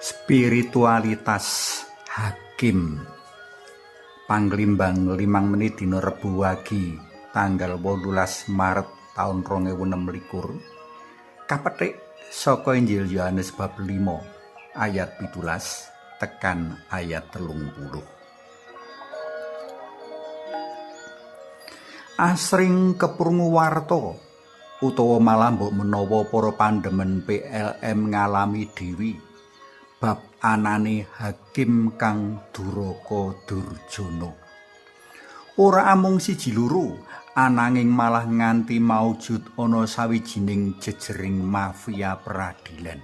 Spiritualitas hakim. Panglimbang 5 menit dina Rebo Wage tanggal 18 Maret taun 2026 kapetik saka Injil Yohanes bab 5 ayat 17 tekan ayat 30. Asring keprungu warta utawa malah mbok menawa para pandemen PLM ngalami dhewe bab anane hakim kang duraka durjana. Ora amung siji loro, ananging malah nganti maujud ana sawijining jejering mafia peradilan.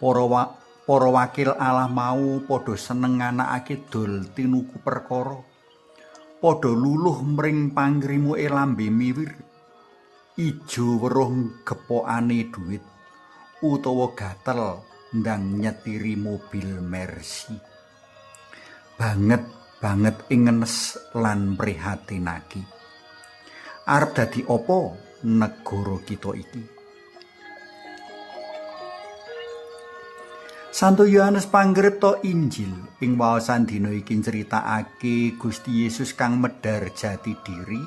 Para wakil Allah mau padha seneng nganakake dol tinuku perkara. Padha luluh mring pangrimuke lambe miwir. Ijo weruh gepokane dhuwit utawa gatel ndang nyetiri mobil Mercy. Banget banget ingenes lan prihatinake. Arep dadi apa negara kita iki? Santo Yohanes Pangripta Injil ing waosan dina iki nyritakake Gusti Yesus kang medhar jati diri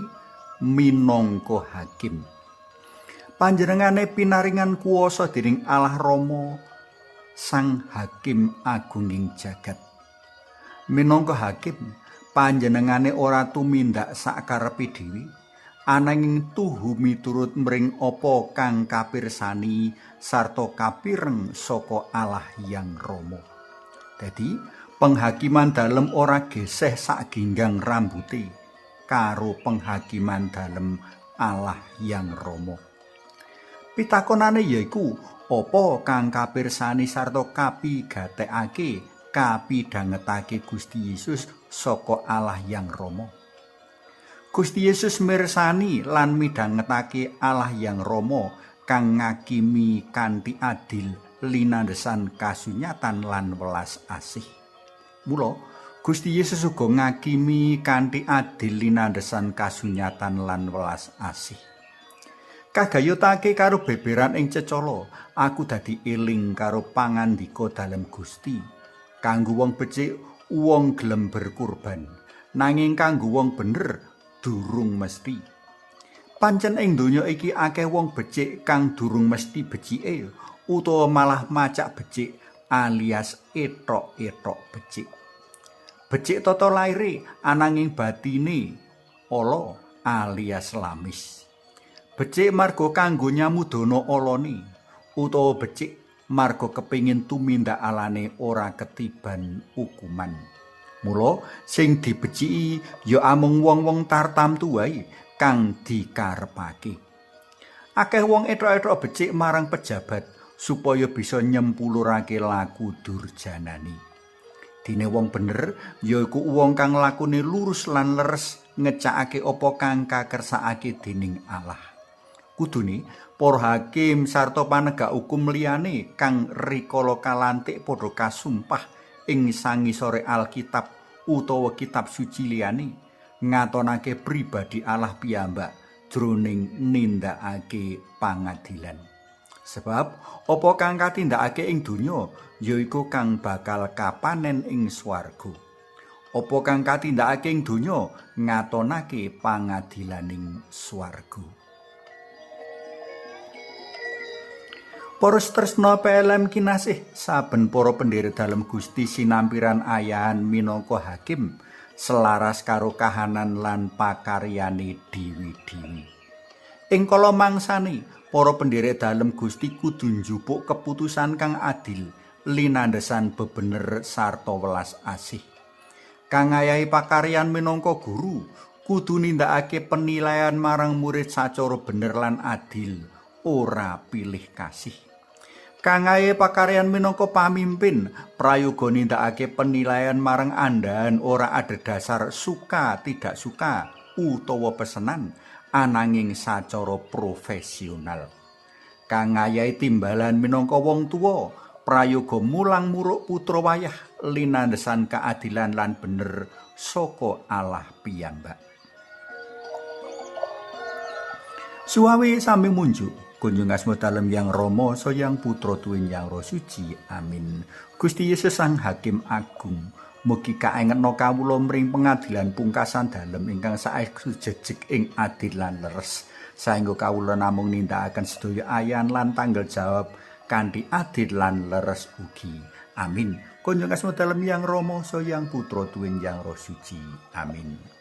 minangka hakim. Panjenengane pinaringan kuwasa dening Allah Rama, Sang Hakim Agunging jagat. Minangka hakim, panjenengane ora tumindak sakarepe dhewe, ananging tuhu miturut mring apa kang kapirsani sarta kapireng saka Allah Yang Rama. Dadi, penghakiman dalem ora geseh sak ginggang rambute karo penghakiman dalem Allah Yang Rama. Pitakonane yaiku apa kang kapirsani sarta kapigatekake kapidhangetake Gusti Yesus saka Allah Yang Rama. Gusti Yesus mirsani lan midhangetake Allah Yang Rama kang ngakimi kanthi adil linandesan kasunyatan lan welas asih. Mula Gusti Yesus uga ngakimi kanthi adil linandesan kasunyatan lan welas asih. Kagayutake karo beberan ing cecala, aku dadi eling karo pangandika dalem Gusti. Kanggo wong becik, wong gelem berkurban. Nanging kanggo wong bener, durung mesti. Pancen ing donya iki akeh wong becik kang durung mesti becike utawa malah macak becik alias etok-etok becik. Becik tata laire ananging batine ala alias lamis. Becik marga kanggo nyamudana alane utawa becik marga kepingin tumindak alane ora ketiban hukuman. Mula sing dibeciki ya amung wong-wong tartamtu wae kang dikarepake. Akeh wong etok-etok becik marang pejabat supaya bisa nyempulurake laku durjanane. Dene wong bener yaiku wong kang lakune lurus lan leres ngecakake apa kang kakersakake dening Allah. Kudune para hakim sarta panegak hukum liyane kang rikala kalantik padha kasumpah ing sangisore Alkitab utawa kitab suci liyane ngatonake pribadi Allah piyambak jroning nindakake pangadilan. Sebab apa kang katindakake ing donya yaiku kang bakal kapanen ing swarga. Apa kang katindakake ing donya ngatonake pangadilaning swarga. Para tresna PLM kinasih, saben para pendherek dalem Gusti sinampiran ayahan minangka hakim selaras karo kahanan lan pakaryane dewi-dewi. Ing kala mangsane, para pendherek dalem Gusti kudu njupuk keputusan kang adil linandesan bebener sarta welas asih. Kang ngayahi pakaryan minangka guru kudu nindakake penilaian marang murid sacara bener lan adil, ora pilih kasih. Kang ngayahi pakaryan minangka pamimpin prayoga nindakake penilaian marang andhahan ora adhedhasar suka tidak suka utawa pesenan, ananging sacara profesional. Kang ngayahi timbalan minangka wong tuwa prayoga mulang muruk putra wayah linandesan keadilan lan bener saka Allah piyambak. Suwawe sami munjuk. Kunjung asma dalem Yang Rama, Sang Putra tuwin Yang Roh Suci. Amin. Gusti Yesus Sang Hakim Agung, mugi kaengetna kawula mring pengadilan pungkasan dalem ingkang saestu jejeg ing adil lan leres. Saengga kawula namung nindakaken sedaya ayan lan tanggal jawab kanthi adil lan leres ugi. Amin. Kunjung asma dalem Yang Rama, Sang Putra tuwin Yang Roh Suci. Amin.